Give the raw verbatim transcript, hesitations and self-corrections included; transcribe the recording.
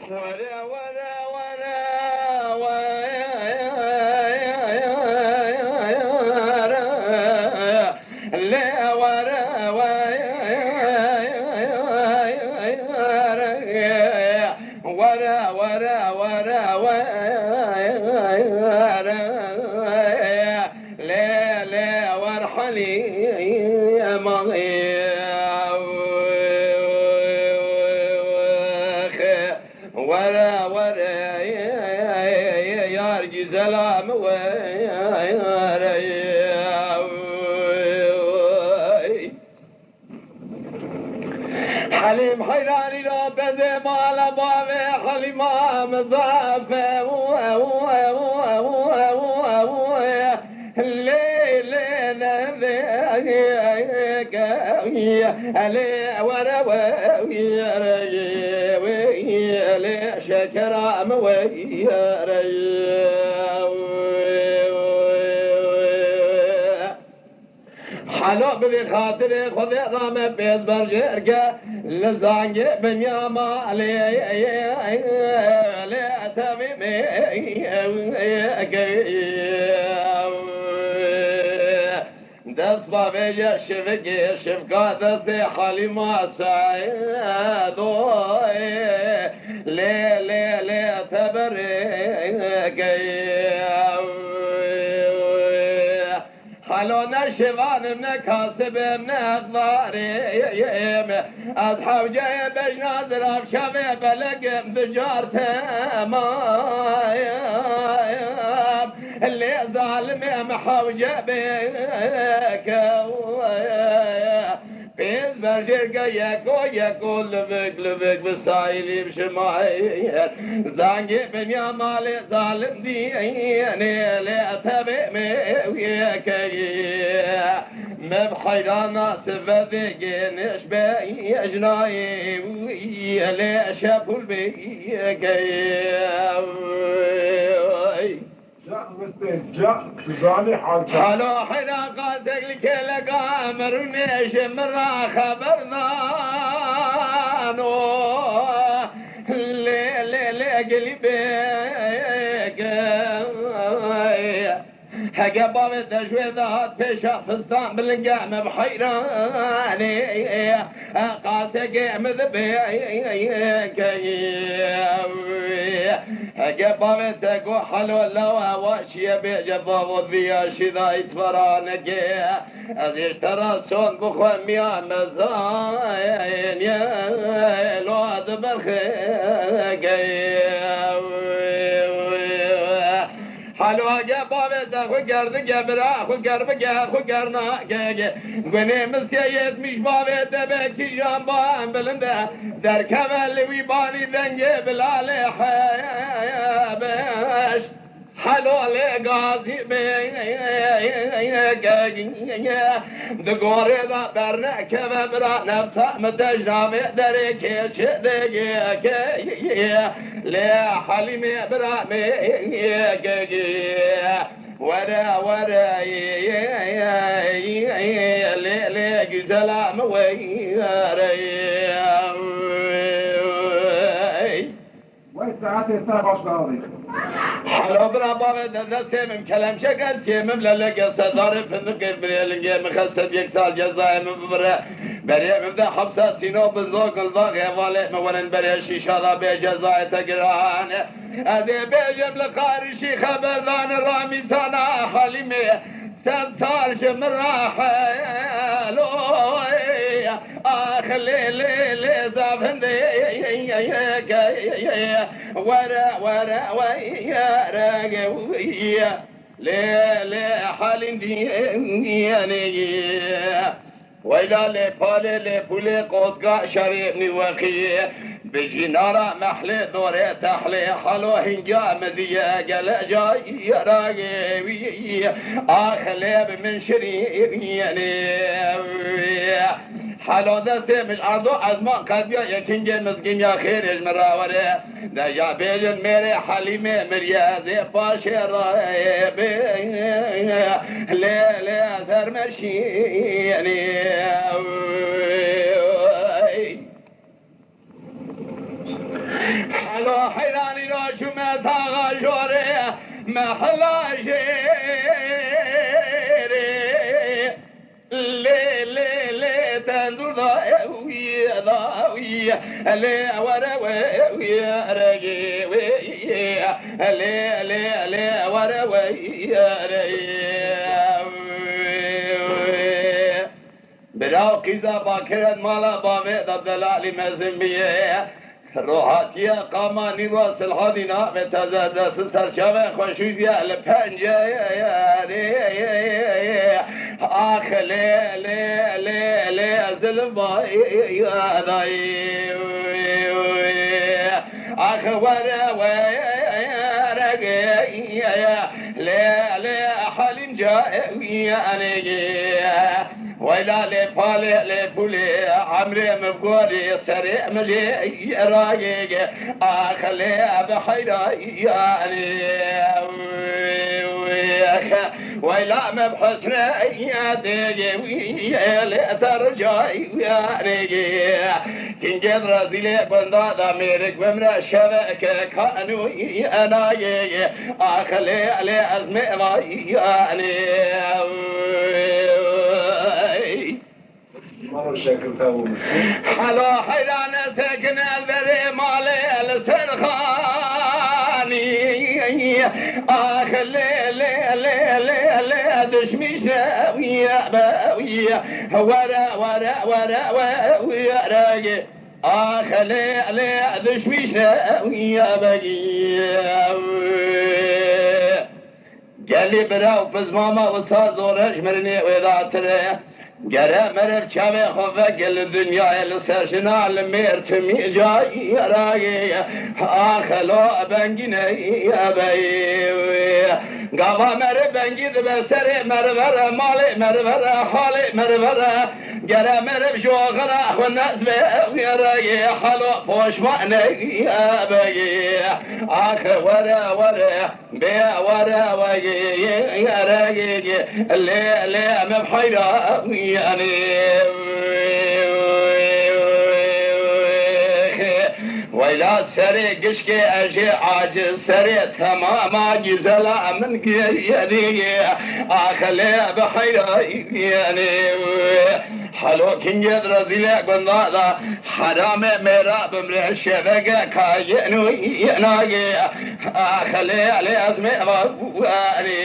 Were, were, were, were, lê were, were, were, were, were, lê, lê wer Helîma. Were, were, yar güzela min were. Helîm heyranî lo beze mala bavê Helîma Mizafe. Lê, lê, ne, lê, lê, were, were, lê, şekera min were. Helo bi vê xatirê Xwedê rame pêz berjêr ke li zangê binyama lê, lê tevî me. Dest bavêje şivikê, şivka destê Halîma Seîdo. Lê, lê, lê teberê. Helo ne şivan im, ne kasib im, ne exdarê im. Ez hewceyê bejna zirav çavê belek im, dicar temam. Lê zalimê em hewce bê kew. Pêz berjêr ke yeko yeko, livik livik bi sayîlî bi şimayê. Zangê binya malê zalim dînê lê tevê me wê keyê. Me bi heyrana sivedê gêniş be, ejnayê wî lê şepûl bê keyê. Ca, Mistê, ca, tu zanî hal çi? Halo heyra qasek li kêleka mirûnê ji min re xeber dano. Lê, lê, lê gilî bêke. Heke bavê te ji wê de hat pêşa fistan bilinge me bi heyranê. Qasekê min dibê keyê. Heke bavê te got helo lawa wa çiye bêje bavo viya şîda îtfara neke. Ez êş te ra son bixwe miya mezayê lo di berxê keyê. Halo ge bavê te xwe ger dike bira xwe ger bike xwe ger nake. Gunê mistê yetmiş bavê te be kîjan ban bilind e. Derkeve li wî banî dengê bilalê hebeş. Halo lê gazî be. Di gorê de bernekeve bira nefsa min te ji navê derê kêçê degê. Lê Helîmê bira me. Were, were, lê, lê, güzela min were. Wey saetê ser baş be abi. Helo bira bavê de destê min kelemçek ez kê min lelek ez sedarê findiqê birê lingê min xestet yek sal cezayê min bibire. Berê min de hepsa sîno bin zokil da hevalê min werin berê şîşa da bê cezayê te giran e. Ez ê bêjim li qarişî xeberdan ramîsana Halîmê. Sed sal ji min re helo ax lê lê lê zavindê were were were lê lê halîn dîyenê. Weyla lê palê lê pûlê qotga şerê nîweqî. Bi jînara mehlê dorê tehlê halo hînga min diye gele cayê ragê wî. Ax lê bi min şirînê. Halo destê min ardo ezman qediya yekingê mizgîniya xêrê ji min rawere. Deja bêjin mêrê Helîmê miriye zê paşê rayê bê. Lê lê ez her meşînê. Heyranî ra çûme taxa jorê mehla jêrê. Lê, lê, lê, tendûr da ewî, da ewî. Lê, were we ewî, regê wê. Lê, lê, lê, were we ewî. Bira û qîza bakire di mala bavê de delalî mezin bîye. Rohatiya qama nîva Silhadî navê teze dest serçavê xweşû diye li pencerê. Ax lê, lê, lê, lê, zilma dayê. Ax were, were, lê, lê, halîm ca, anegê. Weyla lê palê lê pûlê, emrê min bi gorî serê min jê rayê. Ax lê bi heyranî. Weyla min bi husnê dêgê wî lê te ricayê. Kingê rezîlê gunda da mêrik bimre şeveke kanû enayê. Ax lê lê ez mêvayanê. Maro şekil tavû. Hela heyran ez sekin el berê malê li ser xanî. Ax lê, lê, lê, lê, lê, dişmîş ne wî be wî. Were, were, were, were, were. Ax lê, lê, dişmîş ne wî be wî. Gelî bira û pizmama wisa zor e, ji mirinê wê datir e. Gere meriv çavê xwe veke li dinyayê, li ser jina, li mêr timî cayê rayê. Ax lo bengî neyê beyê. Gava meriv bengî dibe serê merivere, malê merivere, halê merivere. Gere meriv ji oxira xwe nezbe wê rayê, halo poşman neyê beyê. Ax were, were. Bê were wegê, lê, lê, em bi heyranî. Weyla serê gişkê ez jê aciz, serê temama gîzela min gêrî. Ax lê bi heyranî. Helo kingê rezîlê gunda da, heramê mêra bimre şeveke kayê nû nayê. Ax lê lê ez mêvanê.